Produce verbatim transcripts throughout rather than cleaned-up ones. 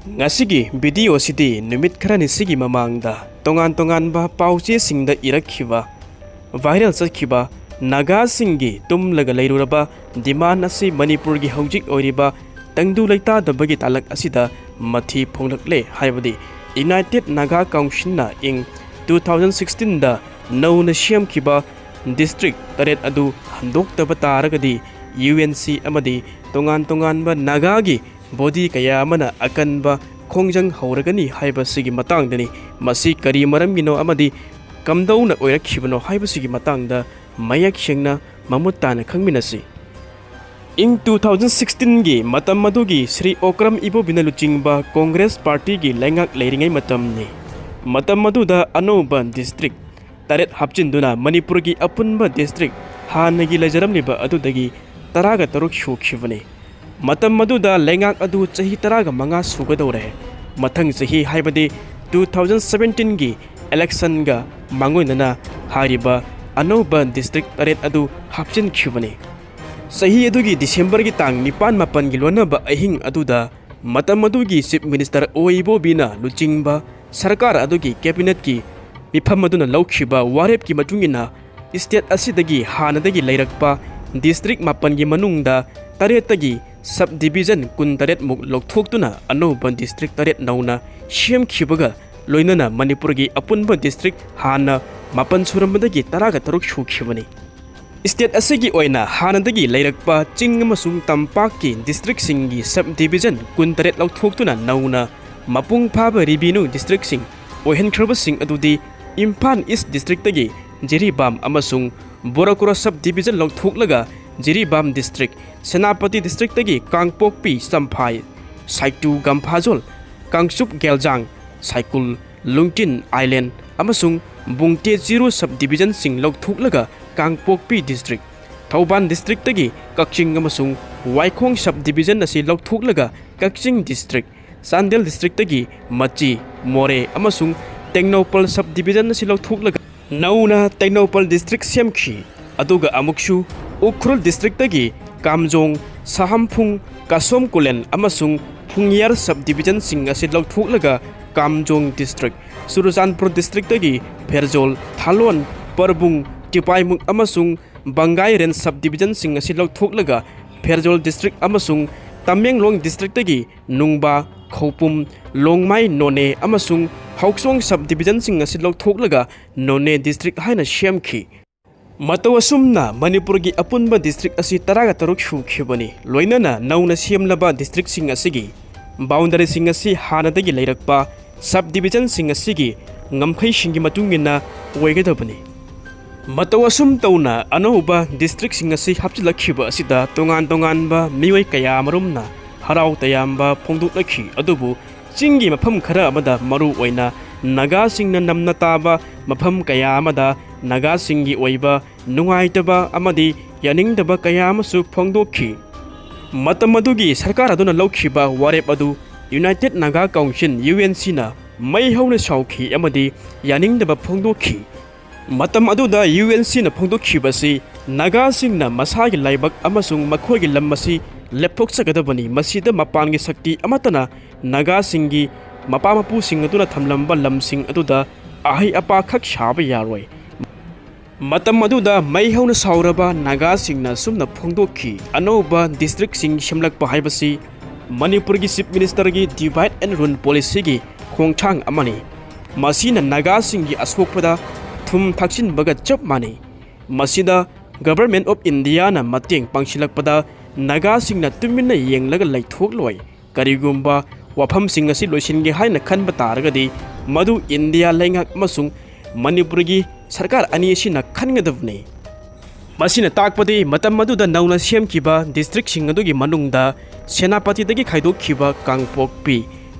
ꯉꯁꯤꯒꯤ video ꯑꯁꯤꯗꯤ ꯅꯨꯃꯤꯠ ꯈꯔꯅꯤꯁꯤꯒꯤ ꯃꯃꯥꯡꯗ ꯇꯣꯉꯥꯟ ꯇꯣꯉꯥꯟꯕ ꯄꯥꯎꯆꯦꯁꯤꯡꯗ ꯏꯔꯛꯈꯤꯕ, viral ꯆꯠꯈꯤꯕ ꯅꯥꯒꯥꯁꯤꯡꯒꯤ ꯇꯨꯝꯂꯒ ꯂꯩꯔꯨꯔꯕ demand ꯑꯁꯤ ꯃꯅꯤꯄꯨꯔꯒꯤ ꯍꯧꯖꯤꯛ ꯑꯣꯏꯔꯤꯕ ꯇꯪꯗꯨ ꯂꯩꯇꯥꯗꯕꯒꯤ ꯇꯥꯂꯛ ꯑꯁꯤꯗ ꯃꯊꯤ ꯐꯣꯡꯂꯛꯂꯦ ꯍꯥꯏꯕꯗꯤ United Naga Councilꯅ ꯏꯪ two thousand sixteenꯗ ꯅꯧꯅ ꯁꯦꯝꯈꯤꯕ district ꯇꯔꯦꯠ ꯑꯗꯨ ꯍꯟꯗꯣꯛꯇꯕ ꯇꯥꯔꯒꯗꯤ UNC ꯑꯃꯗꯤ ꯇꯣꯉꯥꯟ ꯇꯣꯉꯥꯟꯕ ꯅꯥꯒꯥꯒꯤ body ꯀꯌꯥ ꯑꯃꯅ ꯑꯀꯟꯕ ꯈꯣꯡꯖꯪ ꯍꯧꯔꯒꯅꯤ ꯍꯥꯏꯕꯁꯤꯒꯤ ꯃꯇꯥꯡꯗꯅꯤ꯫ ꯃꯁꯤ ꯀꯔꯤ ꯃꯔꯝꯒꯤꯅꯣ ꯑꯃꯗꯤ ꯀꯝꯗꯧꯅ ꯑꯣꯏꯔꯛꯈꯤꯕꯅꯣ ꯍꯥꯏꯕꯁꯤꯒꯤ ꯃꯇꯥꯡꯗ ꯃꯌꯦꯛ ꯁꯦꯡꯅ ꯃꯃꯨꯠ ꯇꯥꯅ ꯈꯪꯃꯤꯟꯅꯁꯤ꯫ ꯏꯪ two thousand sixteenꯒꯤ ꯃꯇꯝ ꯑꯗꯨꯒꯤ ꯁ꯭ꯔꯤ ꯑꯣꯀ꯭ꯔꯝ ꯏꯕꯣꯕꯤꯅ ꯂꯨꯆꯤꯡꯕ ꯀꯣꯡꯒ꯭ꯔꯦꯁ ꯄꯥꯔꯇꯤꯒꯤ ꯂꯩꯉꯥꯛ ꯂꯩꯔꯤꯉꯩ ꯃꯇꯝꯅꯤ꯫ ꯃꯇꯝ ꯑꯗꯨꯗ ꯑꯅꯧꯕ district ꯇꯔꯦꯠ ꯍꯥꯞꯆꯤꯟꯗꯨꯅ ꯃꯅꯤꯄꯨꯔꯒꯤ ꯑꯄꯨꯟꯕ district ꯍꯥꯟꯅꯒꯤ ꯂꯩꯖꯔꯝꯂꯤꯕ ꯑꯗꯨꯗꯒꯤ ꯇꯔꯥꯒ ꯇꯔꯨꯛ ꯁꯨꯈꯤꯕꯅꯤ꯫ ꯃꯇꯝ ꯑꯗꯨꯗ ꯂꯩꯉꯥꯛ ꯑꯗꯨ ꯆꯍꯤ ꯇꯔꯥꯒ ꯃꯉꯥ ꯁꯨꯒꯗꯧꯔꯦ꯫ ꯃꯊꯪ ꯆꯍꯤ ꯍꯥꯏꯕꯗꯤ two thousand seventeenꯒꯤ electionꯒ ꯃꯥꯡꯑꯣꯏꯅꯅ ꯍꯥꯏꯔꯤꯕ ꯑꯅꯧꯕ district ꯇꯔꯦꯠ ꯑꯗꯨ ꯍꯥꯞꯆꯤꯟꯈꯤꯕꯅꯤ꯫ ꯆꯍꯤ ꯑꯗꯨꯒꯤ Decemberꯒꯤ ꯇꯥꯡ ꯅꯤꯄꯥꯟ ꯃꯥꯄꯟꯒꯤ ꯂꯣꯟꯅꯕ ꯑꯍꯤꯡ ꯑꯗꯨꯗ ꯃꯇꯝ ꯑꯗꯨꯒꯤ Chief Minister ꯑꯣ ꯏꯕꯣꯕꯤꯅ ꯂꯨꯆꯤꯡꯕ ꯁꯔꯀꯥꯔ ꯑꯗꯨꯒꯤ cabinetꯀꯤ ꯃꯤꯐꯝ ꯑꯗꯨꯅ ꯂꯧꯈꯤꯕ ꯋꯥꯔꯦꯞꯀꯤ ꯃꯇꯨꯡ ꯏꯟꯅ state ꯑꯁꯤꯗꯒꯤ ꯍꯥꯟꯅꯗꯒꯤ ꯂꯩꯔꯛꯄ district ꯃꯥꯄꯟꯒꯤ ꯃꯅꯨꯡꯗ ꯇꯔꯦꯠꯇꯒꯤ sub division ꯀꯨꯟꯇꯔꯦꯠ ꯃꯨꯛ ꯂꯧꯊꯣꯛꯇꯨꯅ ꯑꯅꯧꯕ district ꯇꯔꯦꯠ ꯅꯧꯅ ꯁꯦꯝꯈꯤꯕꯒ ꯂꯣꯏꯅꯅ ꯃꯅꯤꯄꯨꯔꯒꯤ ꯑꯄꯨꯟꯕ district ꯍꯥꯟꯅ ꯃꯥꯄꯟ ꯁꯨꯔꯝꯕꯗꯒꯤ ꯇꯔꯥꯒ ꯇꯔꯨꯛ ꯁꯨꯈꯤꯕꯅꯤ꯫ State ꯑꯁꯤꯒꯤ ꯑꯣꯏꯅ ꯍꯥꯟꯅꯗꯒꯤ ꯂꯩꯔꯛꯄ ꯆꯤꯡ ꯑꯃꯁꯨꯡ ꯇꯝꯄꯥꯛꯀꯤ districtꯁꯤꯡꯒꯤ sub division ꯀꯨꯟꯇꯔꯦꯠ ꯂꯧꯊꯣꯛꯇꯨꯅ ꯅꯧꯅ ꯃꯄꯨꯡ ꯐꯥꯕ revenue districtꯁꯤꯡ ꯑꯣꯏꯍꯟꯈ꯭ꯔꯕꯁꯤꯡ ꯑꯗꯨꯗꯤ ꯏꯝꯐꯥꯜ East districtꯇꯒꯤ ꯖꯤꯔꯤꯕꯥꯝ ꯑꯃꯁꯨꯡ ꯕꯣꯔꯀꯨꯔ sub division ꯂꯧꯊꯣꯛꯂꯒ ꯖꯤꯔꯤꯕꯥꯝ district, ꯁꯦꯅꯥꯄꯇꯤ districtꯇꯒꯤ ꯀꯥꯡꯄꯣꯛꯄꯤ, ꯆꯝꯐꯥꯏ, ꯁꯥꯏꯇꯨ, ꯒꯝꯐꯥꯖꯣꯜ, ꯀꯥꯡꯆꯨꯞ, ꯒꯦꯜꯖꯥꯡ, ꯁꯥꯏꯀꯨꯜ, ꯂꯨꯡꯇꯤꯟ, ꯑꯥꯏꯂꯦꯟ ꯑꯃꯁꯨꯡ ꯕꯨꯡꯇꯦ ꯖꯤꯔꯣ sub divisionꯁꯤꯡ ꯂꯧꯊꯣꯛꯂꯒ ꯀꯥꯡꯄꯣꯛꯄꯤ district, ꯊꯧꯕꯥꯜ districtꯇꯒꯤ ꯀꯛꯆꯤꯡ ꯑꯃꯁꯨꯡ ꯋꯥꯏꯈꯣꯡ sub division ꯑꯁꯤ ꯂꯧꯊꯣꯛꯂꯒ ꯀꯛꯆꯤꯡ district, ꯆꯥꯟꯗꯦꯜ districtꯇꯒꯤ ꯃꯆꯤ, ꯃꯣꯔꯦ ꯑꯃꯁꯨꯡ ꯇꯦꯡꯅꯧꯄꯜ sub division ꯑꯁꯤ ꯂꯧꯊꯣꯛꯂꯒ ꯅꯧꯅ ꯇꯦꯡꯅꯧꯄꯜ district ꯁꯦꯝꯈꯤ꯫ ꯑꯗꯨꯒ ꯑꯃꯨꯛꯁꯨ ꯎꯈ꯭ꯔꯨꯜ districtꯇꯒꯤ ꯀꯥꯝꯖꯣꯡ, ꯁꯥꯍꯝꯐꯨꯡ, ꯀꯥꯁꯣꯝ ꯀꯨꯂꯦꯟ ꯑꯃꯁꯨꯡ ꯐꯨꯡꯌꯥꯔ ꯁꯕ ꯗꯤꯕꯤꯖꯟꯁꯤꯡ ꯑꯁꯤ ꯂꯧꯊꯣꯛꯂꯒ ꯀꯥꯝꯖꯣꯡ ꯗꯤꯁꯇ꯭ꯔꯤꯛ, ꯆꯨꯔꯆꯥꯟꯄꯨꯔ ꯗꯤꯁꯇ꯭ꯔꯤꯛꯇꯒꯤ ꯐꯦꯔꯖꯣꯜ, ꯊꯥꯂꯣꯟ, ꯄꯔꯕꯨꯡ, ꯇꯤꯄꯥꯏꯃꯨꯛ ꯑꯃꯁꯨꯡ ꯕꯪꯒꯥꯏ ꯔꯦꯟꯖ ꯁꯕ ꯗꯤꯕꯤꯖꯟꯁꯤꯡ ꯑꯁꯤ ꯂꯧꯊꯣꯛꯂꯒ ꯐꯦꯔꯖꯣꯜ ꯗꯤꯁꯇ꯭ꯔꯤꯛ ꯑꯃꯁꯨꯡ ꯇꯃꯦꯡꯂꯣꯡ ꯗꯤꯁꯇ꯭ꯔꯤꯛꯇꯒꯤ ꯅꯨꯡꯕꯥ, ꯈꯧꯄꯨꯝ, ꯂꯣꯡꯃꯥꯏ, ꯅꯣꯅꯦ ꯑꯃꯁꯨꯡ ꯍꯥꯎꯆꯣꯡ ꯁꯕ ꯗꯤꯕꯤꯖꯟꯁꯤꯡ ꯑꯁꯤ ꯂꯧꯊꯣꯛꯂꯒ ꯅꯣꯅꯦ ꯗꯤꯁꯇ꯭ꯔꯤꯛ ꯍꯥꯏꯅ ꯁꯦꯝꯈꯤ꯫ ꯃꯇꯧ ꯑꯁꯨꯝꯅ ꯃꯅꯤꯄꯨꯔꯒꯤ ꯑꯄꯨꯟꯕ ꯗꯤꯁꯇ꯭ꯔꯤꯛ ꯑꯁꯤ ꯇꯔꯥꯒ ꯇꯔꯨꯛ ꯁꯨꯈꯤꯕꯅꯤ꯫ ꯂꯣꯏꯅꯅ ꯅꯧꯅ ꯁꯦꯝꯂꯕ ꯗꯤꯁꯇ꯭ꯔꯤꯛꯁꯤꯡ ꯑꯁꯤꯒꯤ ꯕꯥꯎꯟꯗꯔꯤꯁꯤꯡ ꯑꯁꯤ ꯍꯥꯟꯅꯗꯒꯤ ꯂꯩꯔꯛꯄ ꯁꯕ ꯗꯤꯕꯤꯖꯟꯁꯤꯡ ꯑꯁꯤꯒꯤ ꯉꯝꯈꯩꯁꯤꯡꯒꯤ ꯃꯇꯨꯡ ꯏꯟꯅ ꯑꯣꯏꯒꯗꯕꯅꯤ꯫ ꯃꯇꯧ ꯑꯁꯨꯝ ꯇꯧꯅ ꯑꯅꯧꯕ ꯗꯤꯁꯇ꯭ꯔꯤꯛꯁꯤꯡ ꯑꯁꯤ ꯍꯥꯞꯆꯤꯜꯂꯛꯈꯤꯕ ꯑꯁꯤꯗ ꯇꯣꯉꯥꯟ ꯇꯣꯉꯥꯟꯕ ꯃꯤꯑꯣꯏ ꯀꯌꯥ ꯑꯃꯔꯣꯝꯅ ꯍꯔꯥꯎ ꯇꯌꯥꯝꯕ ꯐꯣꯡꯗꯣꯛꯅꯈꯤ꯫ ꯑꯗꯨꯕꯨ ꯆꯤꯡꯒꯤ ꯃꯐꯝ ꯈꯔ ꯑꯃꯗ ꯃꯔꯨ ꯑꯣꯏꯅ ꯅꯥꯒꯥꯁꯤꯡꯅ ꯅꯝꯅ ꯇꯥꯕ ꯃꯐꯝ ꯀꯌꯥ ꯑꯃꯗ ꯅꯥꯒꯥꯁꯤꯡꯒꯤ ꯑꯣꯏꯕ ꯅꯨꯡꯉꯥꯏꯇꯕ ꯑꯃꯗꯤ ꯌꯥꯅꯤꯡꯗꯕ ꯀꯌꯥ ꯑꯃꯁꯨ ꯐꯣꯡꯗꯣꯛꯈꯤ꯫ ꯃꯇꯝ ꯑꯗꯨꯒꯤ ꯁꯔꯀꯥꯔ ꯑꯗꯨꯅ ꯂꯧꯈꯤꯕ ꯋꯥꯔꯦꯞ ꯑꯗꯨ united Naga council, U N ꯁꯤꯅ ꯃꯩ ꯍꯧꯅ ꯁꯥꯎꯈꯤ ꯑꯃꯗꯤ ꯌꯥꯅꯤꯡꯗꯕ ꯐꯣꯡꯗꯣꯛꯈꯤ꯫ ꯃꯇꯝ ꯑꯗꯨꯗ ꯌꯨ ꯑꯦꯟ ꯁꯤꯅ ꯐꯣꯡꯗꯣꯛꯈꯤꯕꯁꯤ ꯅꯥꯒꯥꯁꯤꯡꯅ ꯃꯁꯥꯒꯤ ꯂꯥꯏꯕꯛ ꯑꯃꯁꯨꯡ ꯃꯈꯣꯏꯒꯤ ꯂꯝ ꯑꯁꯤ ꯂꯦꯞꯊꯣꯛꯆꯒꯗꯕꯅꯤ꯫ ꯃꯁꯤꯗ ꯃꯄꯥꯟꯒꯤ ꯁꯛꯇꯤ ꯑꯃꯠꯇꯅ ꯅꯥꯒꯥꯁꯤꯡꯒꯤ ꯃꯄꯥ ꯃꯄꯨꯁꯤꯡ ꯑꯗꯨꯅ ꯊꯝꯂꯝꯕ ꯂꯝꯁꯤꯡ ꯑꯗꯨꯗ ꯑꯍꯩ ꯑꯄꯥꯈꯛ ꯁꯥꯕ ꯌꯥꯔꯣꯏ꯫ ꯃꯇꯝ ꯑꯗꯨꯗ ꯃꯩ ꯍꯧꯅ ꯁꯥꯎꯔꯕ ꯅꯥꯒꯥꯁꯤꯡꯅ ꯑꯁꯨꯝꯅ ꯐꯣꯡꯗꯣꯛꯈꯤ, ꯑꯅꯧꯕ ꯗꯤꯁꯇ꯭ꯔꯤꯛꯁꯤꯡ ꯁꯦꯝꯂꯛꯄ ꯍꯥꯏꯕꯁꯤ ꯃꯅꯤꯄꯨꯔꯒꯤ ꯆꯤꯐ ꯃꯤꯅꯤꯁꯇꯔꯒꯤ divide and rule ꯄꯣꯂꯤꯁꯤꯒꯤ ꯈꯣꯡꯊꯥꯡ ꯑꯃꯅꯤ꯫ ꯃꯁꯤꯅ ꯅꯥꯒꯥꯁꯤꯡꯒꯤ ꯑꯁꯣꯛꯄꯗ ꯊꯨꯝ ꯊꯥꯛꯆꯤꯟꯕꯒ ꯆꯞ ꯃꯥꯟꯅꯩ꯫ ꯃꯁꯤꯗ Government of Indiaꯅ ꯃꯇꯦꯡ ꯄꯥꯡꯁꯤꯜꯂꯛꯄꯗ ꯅꯥꯒꯥꯁꯤꯡꯅ ꯇꯨꯃꯤꯟꯅ ꯌꯦꯡꯂꯒ ꯂꯩꯊꯣꯛꯂꯣꯏ꯫ ꯀꯔꯤꯒꯨꯝꯕ ꯋꯥꯐꯝꯁꯤꯡ ꯑꯁꯤ ꯂꯣꯏꯁꯤꯟꯒꯦ ꯍꯥꯏꯅ ꯈꯟꯕ ꯇꯥꯔꯒꯗꯤ, ꯃꯗꯨ ꯏꯟꯗꯤꯌꯥ ꯂꯩꯉꯥꯛ ꯑꯃꯁꯨꯡ ꯃꯅꯤꯄꯨꯔꯒꯤ ꯁꯔꯀꯥꯔ ꯑꯅꯤ ꯑꯁꯤꯅ ꯈꯟꯒꯗꯕꯅꯤ꯫ ꯃꯁꯤꯅ ꯇꯥꯛꯄꯗꯤ, ꯃꯇꯝ ꯑꯗꯨꯗ ꯅꯧꯅ ꯁꯦꯝꯈꯤꯕ ꯗꯤꯁꯇ꯭ꯔꯤꯛꯁꯤꯡ ꯑꯗꯨꯒꯤ ꯃꯅꯨꯡꯗ ꯁꯦꯅꯥꯄꯇꯤꯗꯒꯤ ꯈꯥꯏꯗꯣꯛꯈꯤꯕ ꯀꯥꯡꯄꯣꯛꯄꯤ,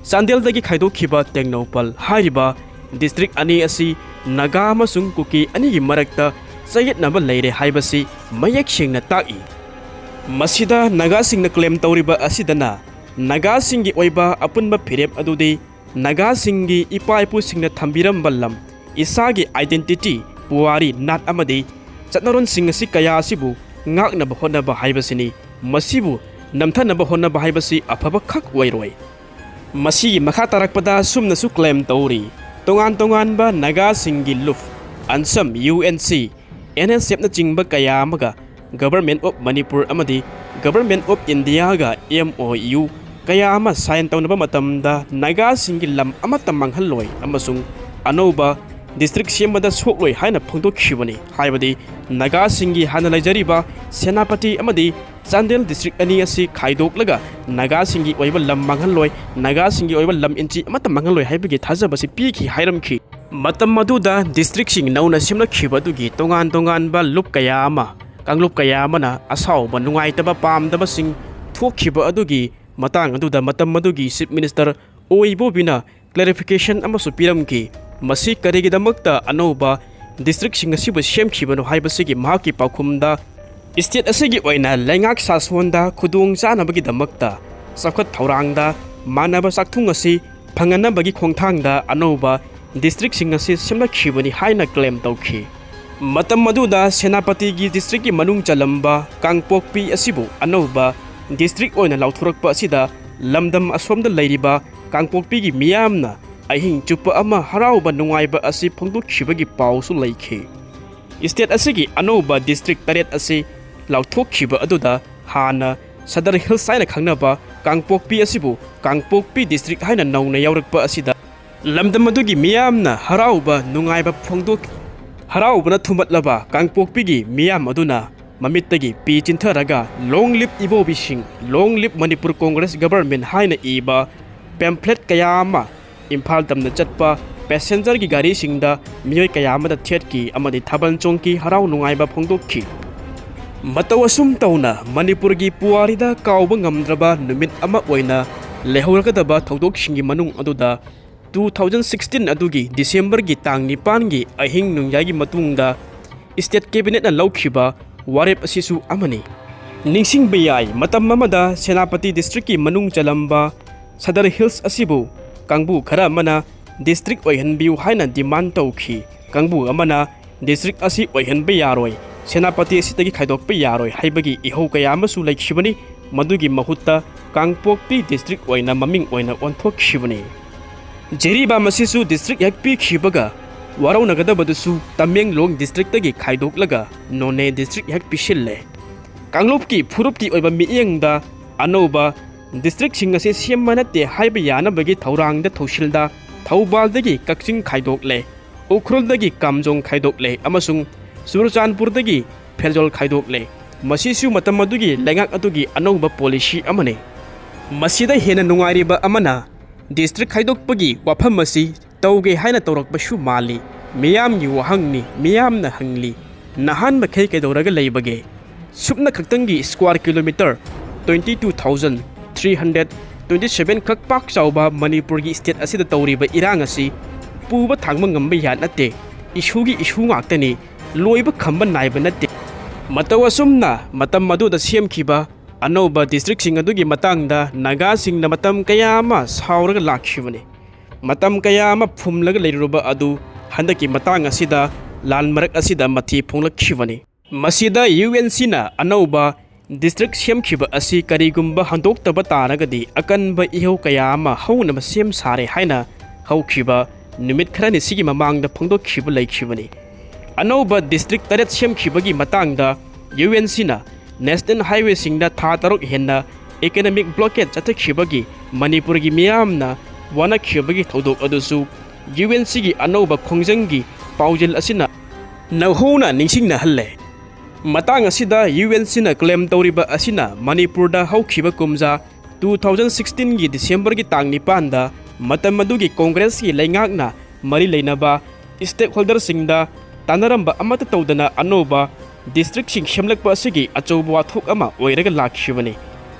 ꯆꯥꯟꯗꯦꯜꯗꯒꯤ ꯈꯥꯏꯗꯣꯛꯈꯤꯕ ꯇꯦꯡꯅꯧꯄꯜ ꯍꯥꯏꯔꯤꯕ ꯗꯤꯁꯇ꯭ꯔꯤꯛ ꯑꯅꯤ ꯑꯁꯤ ꯅꯥꯒꯥ ꯑꯃꯁꯨꯡ ꯀꯨꯀꯤ ꯑꯅꯤꯒꯤ ꯃꯔꯛꯇ ꯆꯌꯦꯠꯅꯕ ꯂꯩꯔꯦ ꯍꯥꯏꯕꯁꯤ ꯃꯌꯦꯛ ꯁꯦꯡꯅ ꯇꯥꯛꯏ꯫ ꯃꯁꯤꯗ ꯅꯥꯒꯥꯁꯤꯡꯅ claim ꯇꯧꯔꯤꯕ ꯑꯁꯤꯗꯅ ꯅꯥꯒꯥꯁꯤꯡꯒꯤ ꯑꯣꯏꯕ ꯑꯄꯨꯟꯕ ꯐꯤꯔꯦꯞ ꯑꯗꯨꯗꯤ ꯅꯥꯒꯥꯁꯤꯡꯒꯤ ꯏꯄꯥ ꯏꯄꯨꯁꯤꯡꯅ ꯊꯝꯕꯤꯔꯝꯕ ꯂꯝ, ꯏꯁꯥꯒꯤ identity, ꯄꯨꯋꯥꯔꯤ, ꯅꯥꯠ ꯑꯃꯗꯤ ꯆꯠꯅꯔꯣꯟꯁꯤꯡ ꯑꯁꯤ ꯀꯌꯥ ꯑꯁꯤꯕꯨ ꯉꯥꯛꯅꯕ ꯍꯣꯠꯅꯕ ꯍꯥꯏꯕꯁꯤꯅꯤ꯫ ꯃꯁꯤꯕꯨ ꯅꯝꯊꯅꯕ ꯍꯣꯠꯅꯕ ꯍꯥꯏꯕꯁꯤ ꯑꯐꯕ ꯈꯛ ꯑꯣꯏꯔꯣꯏ꯫ ꯃꯁꯤꯒꯤ ꯃꯈꯥ ꯇꯥꯔꯛꯄꯗ ꯁꯨꯝꯅꯁꯨ claim ꯇꯧꯔꯤ, ꯇꯣꯉꯥꯟ ꯇꯣꯉꯥꯟꯕ ꯅꯥꯒꯥꯁꯤꯡꯒꯤ ꯂꯨꯞ, ꯑꯟꯁꯝ, U N C, N S F ꯅꯆꯤꯡꯕ ꯀꯌꯥ ꯑꯃꯒ Government of Manipur ꯑꯃꯗꯤ Government of India ꯒ M O U ꯀꯌꯥ ꯑꯃ sign ꯇꯧꯅꯕ ꯃꯇꯝꯗ ꯅꯥꯒꯥꯁꯤꯡꯒꯤ ꯂꯝ ꯑꯃꯠꯇ ꯃꯥꯡꯍꯜꯂꯣꯏ ꯑꯃꯁꯨꯡ ꯑꯅꯧꯕ district ꯁꯦꯝꯕꯗ ꯁꯣꯛꯂꯣꯏ ꯍꯥꯏꯅ ꯐꯣꯡꯗꯣꯛꯈꯤꯕꯅꯤ꯫ ꯍꯥꯏꯕꯗꯤ ꯅꯥꯒꯥꯁꯤꯡꯒꯤ ꯍꯥꯟꯅ ꯂꯩꯖꯔꯤꯕ ꯁꯦꯅꯥꯄꯇꯤ ꯑꯃꯗꯤ ꯆꯥꯟꯗꯦꯜ district ꯑꯅꯤ ꯑꯁꯤ ꯈꯥꯏꯗꯣꯛꯂꯒ ꯅꯥꯒꯥꯁꯤꯡꯒꯤ ꯑꯣꯏꯕ ꯂꯝ ꯃꯥꯡꯍꯜꯂꯣꯏ, ꯅꯥꯒꯥꯁꯤꯡꯒꯤ ꯑꯣꯏꯕ ꯂꯝ ꯏꯟꯆꯤ ꯑꯃꯠꯇ ꯃꯥꯡꯍꯜꯂꯣꯏ ꯍꯥꯏꯕꯒꯤ ꯊꯥꯖꯕꯁꯤ ꯄꯤꯈꯤ ꯍꯥꯏꯔꯝꯈꯤ꯫ ꯃꯇꯝ ꯑꯗꯨꯗ district ꯁꯤꯡ ꯅꯧꯅ ꯁꯦꯝꯂꯛꯈꯤꯕ ꯑꯗꯨꯒꯤ ꯇꯣꯉꯥꯟ ꯇꯣꯉꯥꯟꯕ ꯂꯨꯞ ꯀꯌꯥ ꯑꯃ, ꯀꯥꯡꯂꯨꯞ ꯀꯌꯥ ꯑꯃꯅ ꯑꯁꯥꯎꯕ, ꯅꯨꯡꯉꯥꯏꯇꯕ, ꯄꯥꯝꯗꯕꯁꯤꯡ ꯊꯣꯛꯈꯤꯕ ꯑꯗꯨꯒꯤ ꯃꯇꯥꯡ ꯑꯗꯨꯗ ꯃꯇꯝ ꯑꯗꯨꯒꯤ Chief Minister ꯑꯣ ꯏꯕꯣꯕꯤꯅ clarification ꯑꯃꯁꯨ ꯄꯤꯔꯝꯈꯤ꯫ ꯃꯁꯤ ꯀꯔꯤꯒꯤꯗꯃꯛꯇ ꯑꯅꯧꯕ district ꯁꯤꯡ ꯑꯁꯤꯕꯨ ꯁꯦꯝꯈꯤꯕꯅꯣ ꯍꯥꯏꯕꯁꯤꯒꯤ ꯃꯍꯥꯛꯀꯤ ꯄꯥꯎꯈꯨꯝꯗ, state ꯑꯁꯤꯒꯤ ꯑꯣꯏꯅ ꯂꯩꯉꯥꯛ ꯁꯥꯁꯣꯟꯗ ꯈꯨꯗꯣꯡ ꯆꯥꯅꯕꯒꯤꯗꯃꯛꯇ ꯆꯥꯎꯈꯠ ꯊꯧꯔꯥꯡꯗ ꯃꯥꯟꯅꯕ ꯆꯥꯛꯊꯨꯡ ꯑꯁꯤ ꯐꯪꯍꯟꯅꯕꯒꯤ ꯈꯣꯡꯊꯥꯡꯗ ꯑꯅꯧꯕ district ꯁꯤꯡ ꯑꯁꯤ ꯁꯦꯝꯂꯛꯈꯤꯕꯅꯤ ꯍꯥꯏꯅ claim ꯇꯧꯈꯤ꯫ ꯃꯇꯝ ꯑꯗꯨꯗ ꯁꯦꯅꯥꯄꯇꯤꯒꯤ district ꯀꯤ ꯃꯅꯨꯡ ꯆꯜꯂꯝꯕ ꯀꯥꯡꯄꯣꯛꯄꯤ ꯑꯁꯤꯕꯨ ꯑꯅꯧꯕ district ꯑꯣꯏꯅ ꯂꯥꯎꯊꯣꯔꯛꯄ ꯑꯁꯤꯗ ꯂꯝꯗꯝ ꯑꯁꯣꯝꯗ ꯂꯩꯔꯤꯕ ꯀꯥꯡꯄꯣꯛꯄꯤꯒꯤ ꯃꯤꯌꯥꯝꯅ ꯑꯍꯤꯡ ꯆꯨꯞꯄ ꯑꯃ ꯍꯔꯥꯎꯕ ꯅꯨꯡꯉꯥꯏꯕ ꯑꯁꯤ ꯐꯣꯡꯗꯣꯛꯈꯤꯕꯒꯤ ꯄꯥꯎꯁꯨ ꯂꯩꯈꯤ꯫ State ꯑꯁꯤꯒꯤ ꯑꯅꯧꯕ district ꯇꯔꯦꯠ ꯑꯁꯤ ꯂꯥꯎꯊꯣꯛꯈꯤꯕ ꯑꯗꯨꯗ ꯍꯥꯟꯅ Sadar Hills ꯍꯥꯏꯅ ꯈꯪꯅꯕ ꯀꯥꯡꯄꯣꯛꯄꯤ ꯑꯁꯤꯕꯨ ꯀꯥꯡꯄꯣꯛꯄꯤ district ꯍꯥꯏꯅ ꯅꯧꯅ ꯌꯥꯎꯔꯛꯄ ꯑꯁꯤꯗ ꯂꯝꯗꯝ ꯑꯗꯨꯒꯤ ꯃꯤꯌꯥꯝꯅ ꯍꯔꯥꯎꯕ ꯅꯨꯡꯉꯥꯏꯕ ꯐꯣꯡꯗꯣꯛ-, ꯍꯔꯥꯎꯕꯅ ꯊꯨꯝꯕꯠꯂꯕ ꯀꯥꯡꯄꯣꯛꯄꯤꯒꯤ ꯃꯤꯌꯥꯝ ꯑꯗꯨꯅ ꯃꯃꯤꯠꯇꯒꯤ ꯄꯤ ꯆꯤꯟꯊꯔꯒ "Long live ꯏꯕꯣꯕꯤꯁꯤꯡ, Long live Manipur Congress Government" ꯍꯥꯏꯅ ꯏꯕ pamphlet ꯀꯌꯥ ꯑꯃ ꯏꯝꯐꯥꯜ ꯇꯝꯅ ꯆꯠꯄ passenger ꯒꯤ ꯒꯥꯔꯤꯁꯤꯡꯗ ꯃꯤꯑꯣꯏ ꯀꯌꯥ ꯑꯃꯗ ꯊꯦꯠꯈꯤ ꯑꯃꯗꯤ ꯊꯥꯕꯜ ꯆꯣꯡꯈꯤ, ꯍꯔꯥꯎ ꯅꯨꯡꯉꯥꯏꯕ ꯐꯣꯡꯗꯣꯛꯈꯤ꯫ ꯃꯇꯧ ꯑꯁꯨꯝ ꯇꯧꯅ ꯃꯅꯤꯄꯨꯔꯒꯤ ꯄꯨꯋꯥꯔꯤꯗ ꯀꯥꯎꯕ ꯉꯝꯗ꯭ꯔꯕ ꯅꯨꯃꯤꯠ ꯑꯃ ꯑꯣꯏꯅ ꯂꯩꯍꯧꯔꯒꯗꯕ ꯊꯧꯗꯣꯛꯁꯤꯡꯒꯤ ꯃꯅꯨꯡ ꯑꯗꯨꯗ two thousand sixteen ꯑꯗꯨꯒꯤ December ꯒꯤ ꯇꯥꯡ ꯅꯤꯄꯥꯟꯒꯤ ꯑꯍꯤꯡ ꯅꯣꯡꯌꯥꯏꯒꯤ ꯃꯇꯨꯡꯗ state cabinet ꯅ ꯂꯧꯈꯤꯕ ꯋꯥꯔꯦꯞ ꯑꯁꯤꯁꯨ ꯑꯃꯅꯤ꯫ ꯅꯤꯡꯁꯤꯡꯕ ꯌꯥꯏ, ꯃꯇꯝ ꯑꯃꯗ ꯁꯦꯅꯥꯄꯇꯤ district ꯀꯤ ꯃꯅꯨꯡ ꯆꯜꯂꯝꯕ Sadar Hills ꯑꯁꯤꯕꯨ ꯀꯥꯡꯕꯨ ꯈꯔ ꯑꯃꯅ district ꯑꯣꯏꯍꯟꯕꯤꯌꯨ ꯍꯥꯏꯅ demand ꯇꯧꯈꯤ꯫ ꯀꯥꯡꯕꯨ ꯑꯃꯅ district ꯑꯁꯤ ꯑꯣꯏꯍꯟꯕ ꯌꯥꯔꯣꯏ, ꯁꯦꯅꯥꯄꯇꯤ ꯑꯁꯤꯗꯒꯤ ꯈꯥꯏꯗꯣꯛꯄ ꯌꯥꯔꯣꯏ ꯍꯥꯏꯕꯒꯤ ꯏꯍꯧ ꯀꯌꯥ ꯑꯃꯁꯨ ꯂꯩꯈꯤꯕꯅꯤ꯫ ꯃꯗꯨꯒꯤ ꯃꯍꯨꯠꯇ ꯀꯥꯡꯄꯣꯛꯄꯤ ꯗꯤꯁꯇ꯭ꯔꯤꯛ ꯑꯣꯏꯅ ꯃꯃꯤꯡ ꯑꯣꯏꯅ ꯑꯣꯟꯊꯣꯛꯈꯤꯕꯅꯤ꯫ ꯖꯤꯔꯤꯕꯥꯝ ꯑꯁꯤꯁꯨ ꯗꯤꯁꯇ꯭ꯔꯤꯛ ꯍꯦꯛ ꯄꯤꯈꯤꯕꯒ ꯋꯥꯔꯧꯅꯒꯗꯕꯗꯨꯁꯨ ꯇꯃꯦꯡꯂꯣꯡ ꯗꯤꯁꯇ꯭ꯔꯤꯛꯇꯒꯤ ꯈꯥꯏꯗꯣꯛꯂꯒ ꯅꯣꯅꯦ ꯗꯤꯁꯇ꯭ꯔꯤꯛ ꯍꯦꯛ ꯄꯤꯁꯤꯜꯂꯦ꯫ ꯀꯥꯡꯂꯨꯞꯀꯤ ꯐꯨꯔꯨꯞꯀꯤ ꯑꯣꯏꯕ ꯃꯤꯠꯌꯦꯡꯗ ꯑꯅꯧꯕ ꯗꯤꯁꯇ꯭ꯔꯤꯛꯁꯤꯡ ꯑꯁꯤ ꯁꯦꯝꯕ ꯅꯠꯇꯦ ꯍꯥꯏꯕ ꯌꯥꯅꯕꯒꯤ ꯊꯧꯔꯥꯡꯗ ꯊꯧꯁꯤꯜꯗ ꯊꯧꯕꯥꯜꯗꯒꯤ ꯀꯛꯆꯤꯡ ꯈꯥꯏꯗꯣꯛꯂꯦ, ꯎꯈ꯭ꯔꯨꯜꯗꯒꯤ ꯀꯥꯝꯖꯣꯡ ꯈꯥꯏꯗꯣꯛꯂꯦ ꯑꯃꯁꯨꯡ ꯆꯨꯔꯆꯥꯟꯄꯨꯔꯗꯒꯤ ꯐꯦꯔꯖꯣꯜ ꯈꯥꯏꯗꯣꯛꯂꯦ꯫ ꯃꯁꯤꯁꯨ ꯃꯇꯝ ꯑꯗꯨꯒꯤ ꯂꯩꯉꯥꯛ ꯑꯗꯨꯒꯤ ꯑꯅꯧꯕ ꯄꯣꯂꯤꯁꯤ ꯑꯃꯅꯤ꯫ ꯃꯁꯤꯗ ꯍꯦꯟꯅ ꯅꯨꯡꯉꯥꯏꯔꯤꯕ ꯑꯃꯅ, ꯗꯤꯁꯇ꯭ꯔꯤꯛ ꯈꯥꯏꯗꯣꯛꯄꯒꯤ ꯋꯥꯐꯝ ꯑꯁꯤ ꯇꯧꯒꯦ ꯍꯥꯏꯅ ꯇꯧꯔꯛꯄꯁꯨ ꯃꯥꯜꯂꯤ꯫ ꯃꯤꯌꯥꯝꯒꯤ ꯋꯥꯍꯪꯅꯤ, ꯃꯤꯌꯥꯝꯅ ꯍꯪꯂꯤ, "ꯅꯍꯥꯟ ꯃꯈꯩ ꯀꯩꯗꯧꯔꯒ ꯂꯩꯕꯒꯦ?" ꯁꯨꯞꯅ ꯈꯛꯇꯪꯒꯤ square kilometre twenty two thousand three hundred twenty seven ꯈꯛ ꯄꯥꯛ ꯆꯥꯎꯕ ꯃꯅꯤꯄꯨꯔꯒꯤ ꯁ꯭ꯇꯦꯠ ꯑꯁꯤꯗ ꯇꯧꯔꯤꯕ ꯏꯔꯥꯡ ꯑꯁꯤ ꯄꯨꯕ ꯊꯥꯡꯕ ꯉꯝꯕ ꯌꯥꯠ ꯅꯠꯇꯦ꯫ ꯏꯁꯨꯒꯤ ꯏꯁꯨ ꯉꯥꯛꯇꯅꯤ, ꯂꯣꯏꯕ ꯈꯝꯕ ꯅꯥꯏꯕ ꯅꯠꯇꯦ꯫ ꯃꯇꯧ ꯑꯁꯨꯝꯅ ꯃꯇꯝ ꯑꯗꯨꯗ ꯁꯦꯝꯈꯤꯕ ꯑꯅꯧꯕ ꯗꯤꯁꯇ꯭ꯔꯤꯛꯁꯤꯡ ꯑꯗꯨꯒꯤ ꯃꯇꯥꯡꯗ ꯅꯥꯒꯥꯁꯤꯡꯅ ꯃꯇꯝ ꯀꯌꯥ ꯑꯃ ꯁꯥꯎꯔꯒ ꯂꯥꯛꯈꯤꯕꯅꯤ꯫ ꯃꯇꯝ ꯀꯌꯥ ꯑꯃ ꯐꯨꯝꯂꯒ ꯂꯩꯔꯨꯔꯕ ꯑꯗꯨ ꯍꯟꯗꯛꯀꯤ ꯃꯇꯥꯡ ꯑꯁꯤꯗ ꯂꯥꯟ ꯃꯔꯛ ꯑꯁꯤꯗ ꯃꯊꯤ ꯐꯣꯡꯂꯛꯈꯤꯕꯅꯤ꯫ ꯃꯁꯤꯗ ꯌꯨ ꯑꯦꯟ ꯁꯤꯅ ꯑꯅꯧꯕ ꯗꯤꯁꯇ꯭ꯔꯤꯛ ꯁꯦꯝꯈꯤꯕ ꯑꯁꯤ ꯀꯔꯤꯒꯨꯝꯕ ꯍꯟꯗꯣꯛꯇꯕ ꯇꯥꯔꯒꯗꯤ ꯑꯀꯟꯕ ꯏꯍꯧ ꯀꯌꯥ ꯑꯃ ꯍꯧꯅꯕ ꯁꯦꯝ ꯁꯥꯔꯦ ꯍꯥꯏꯅ ꯍꯧꯈꯤꯕ ꯅꯨꯃꯤꯠ ꯈꯔꯅꯤ ꯁꯤꯒꯤ ꯃꯃꯥꯡꯗ ꯐꯣꯡꯗꯣꯛꯈꯤꯕ ꯂꯩꯈꯤꯕꯅꯤ꯫ ꯑꯅꯧꯕ ꯗꯤꯁꯇ꯭ꯔꯤꯛ ꯇꯔꯦꯠ ꯁꯦꯝꯈꯤꯕꯒꯤ ꯃꯇꯥꯡꯗ ꯌꯨ ꯑꯦꯟ ꯁꯤꯅ ꯅꯦꯁꯅꯦꯜ ꯍꯥꯏꯋꯦꯁꯤꯡꯗ ꯊꯥ ꯇꯔꯨꯛ ꯍꯦꯟꯅ ꯏꯀꯣꯅꯣꯃꯤꯛ ꯕ꯭ꯂꯣꯀꯦꯠ ꯆꯠꯊꯈꯤꯕꯒꯤ ꯃꯅꯤꯄꯨꯔꯒꯤ ꯃꯤꯌꯥꯝꯅ ꯋꯥꯅꯈꯤꯕꯒꯤ ꯊꯧꯗꯣꯛ ꯑꯗꯨꯁꯨ ꯌꯨ ꯑꯦꯟ ꯁꯤꯒꯤ ꯑꯅꯧꯕ ꯈꯣꯡꯖꯪꯒꯤ ꯄꯥꯎꯖꯦꯜ ꯑꯁꯤꯅ ꯅꯧꯍꯧꯅ ꯅꯤꯡꯁꯤꯡꯅꯍꯜꯂꯦ꯫ ꯃꯇꯥꯡ ꯑꯁꯤꯗ ꯌꯨ ꯑꯦꯟ ꯁꯤꯅ ꯀ꯭ꯂꯦꯝ ꯇꯧꯔꯤꯕ ꯑꯁꯤꯅ ꯃꯅꯤꯄꯨꯔꯗ ꯍꯧꯈꯤꯕ ꯀꯨꯝꯖꯥ two thousand sixteen ꯒꯤ ꯗꯤꯁꯦꯝꯕꯔꯒꯤ ꯇꯥꯡ ꯅꯤꯄꯥꯟꯗ ꯃꯇꯝ ꯑꯗꯨꯒꯤ ꯀꯣꯡꯒ꯭ꯔꯦꯁꯀꯤ ꯂꯩꯉꯥꯛꯅ ꯃꯔꯤ ꯂꯩꯅꯕ ꯁ꯭ꯇꯦꯛꯍꯣꯜꯗꯔꯁꯤꯡꯗ ꯇꯥꯟꯅꯔꯝꯕ ꯑꯃꯠꯇ ꯇꯧꯗꯅ ꯑꯅꯧꯕ ꯗꯤꯁꯇ꯭ꯔꯤꯛꯁꯤꯡ ꯁꯦꯝꯂꯛꯄ ꯑꯁꯤꯒꯤ ꯑꯆꯧꯕ ꯋꯥꯊꯣꯛ ꯑꯃ ꯑꯣꯏꯔꯒ ꯂꯥꯛꯈꯤꯕꯅꯤ꯫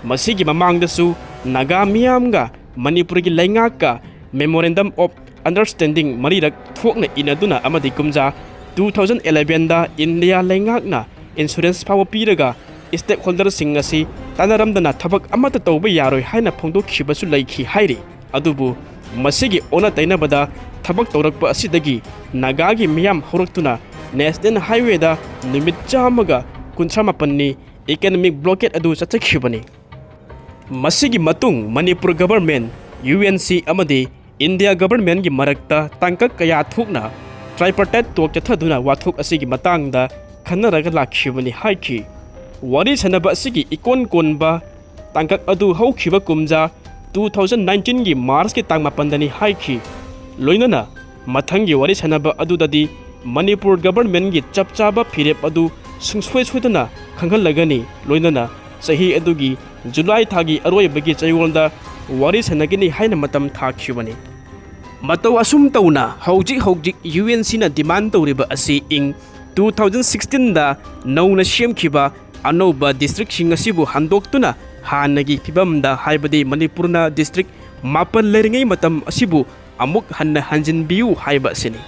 ꯃꯁꯤꯒꯤ ꯃꯃꯥꯡꯗꯁꯨ ꯅꯥꯒꯥ ꯃꯤꯌꯥꯝꯒ ꯃꯅꯤꯄꯨꯔꯒꯤ ꯂꯩꯉꯥꯛꯀ Memorandum of Understanding ꯃꯔꯤꯔꯛ ꯊꯣꯛꯅ ꯏꯅꯗꯨꯅ ꯑꯃꯗꯤ ꯀꯨꯝꯖꯥ two thousand eleven ꯗ ꯏꯟꯗꯤꯌꯥ ꯂꯩꯉꯥꯛꯅ ꯏꯟꯁꯨꯔꯦꯟꯁ ꯐꯥꯎꯕ ꯄꯤꯔꯒ ꯁ꯭ꯇꯦꯛꯍꯣꯜꯗꯔꯁꯤꯡ ꯑꯁꯤ ꯇꯥꯟꯅꯔꯝꯗꯅ ꯊꯕꯛ ꯑꯃꯠꯇ ꯇꯧꯕ ꯌꯥꯔꯣꯏ ꯍꯥꯏꯅ ꯐꯣꯡꯗꯣꯛꯈꯤꯕꯁꯨ ꯂꯩꯈꯤ ꯍꯥꯏꯔꯤ꯫ ꯑꯗꯨꯕꯨ ꯃꯁꯤꯒꯤ ꯑꯣꯟꯅ ꯇꯩꯅꯕꯗ ꯊꯕꯛ ꯇꯧꯔꯛꯄ ꯑꯁꯤꯗꯒꯤ ꯅꯥꯒꯥꯒꯤ ꯃꯤꯌꯥꯝ ꯍꯧꯔꯛꯇꯨꯅ ꯅꯦꯁꯅꯦꯜ ꯍꯥꯏꯋꯦꯗ ꯅꯨꯃꯤꯠ ꯆꯥꯝꯃꯒ ꯀꯨꯟꯊ꯭ꯔꯥ ꯃꯥꯄꯟꯅꯤ economic blockade ꯑꯗꯨ ꯆꯠꯊꯈꯤꯕꯅꯤ꯫ ꯃꯁꯤꯒꯤ ꯃꯇꯨꯡ Manipur government, U N C ꯑꯃꯗꯤ India governmentꯀꯤ ꯃꯔꯛꯇ ꯇꯥꯡꯀꯛ ꯀꯌꯥ ꯊꯣꯛꯅ tripartite talk ꯆꯠꯊꯗꯨꯅ ꯋꯥꯊꯣꯛ ꯑꯁꯤꯒꯤ ꯃꯇꯥꯡꯗ ꯈꯟꯅꯔꯒ ꯂꯥꯛꯈꯤꯕꯅꯤ ꯍꯥꯏꯈꯤ꯫ ꯋꯥꯔꯤ ꯁꯥꯟꯅꯕ ꯑꯁꯤꯒꯤ ꯏꯀꯣꯟ ꯀꯣꯟꯕ ꯇꯥꯡꯀꯛ ꯑꯗꯨ ꯍꯧꯈꯤꯕ ꯀꯨꯝꯖꯥ two thousand nineteenꯒꯤ Marchꯀꯤ ꯇꯥꯡ ꯃꯥꯄꯟꯗꯅꯤ ꯍꯥꯏꯈꯤ꯫ ꯂꯣꯏꯅꯅ ꯃꯊꯪꯒꯤ ꯋꯥꯔꯤ ꯁꯥꯟꯅꯕ ꯑꯗꯨꯗꯗꯤ ꯃꯅꯤꯄꯨꯔ governmentꯀꯤ ꯆꯞ ꯆꯥꯕ ꯐꯤꯔꯦꯞ ꯑꯗꯨ ꯁꯨꯡꯁꯣꯏ ꯁꯣꯏꯗꯅ ꯈꯪꯍꯜꯂꯒꯅꯤ꯫ ꯂꯣꯏꯅꯅ ꯆꯍꯤ ꯑꯗꯨꯒꯤ July ꯊꯥꯒꯤ ꯑꯔꯣꯏꯕꯒꯤ ꯆꯌꯣꯜꯗ ꯋꯥꯔꯤ ꯁꯥꯟꯅꯒꯅꯤ ꯍꯥꯏꯅ ꯃꯇꯝ ꯊꯥꯈꯤꯕꯅꯤ꯫ ꯃꯇꯧ ꯑꯁꯨꯝ ꯇꯧꯅ ꯍꯧꯖꯤꯛ ꯍꯧꯖꯤꯛ U N Cꯅ demand ꯇꯧꯔꯤꯕ ꯑꯁꯤ ꯏꯪ two thousand sixteenꯗ ꯅꯧꯅ ꯁꯦꯝꯈꯤꯕ ꯑꯅꯧꯕ districtꯁꯤꯡ ꯑꯁꯤꯕꯨ ꯍꯟꯗꯣꯛꯇꯨꯅ ꯍꯥꯟꯅꯒꯤ ꯐꯤꯕꯝꯗ, ꯍꯥꯏꯕꯗꯤ ꯃꯅꯤꯄꯨꯔꯅ district ꯃꯥꯄꯟ ꯂꯩꯔꯤꯉꯩ ꯃꯇꯝ ꯑꯁꯤꯕꯨ ꯑꯃꯨꯛ ꯍꯟꯅ ꯍꯟꯖꯤꯟꯕꯤꯌꯨ ꯍꯥꯏꯕ ꯑꯁꯤꯅꯤ꯫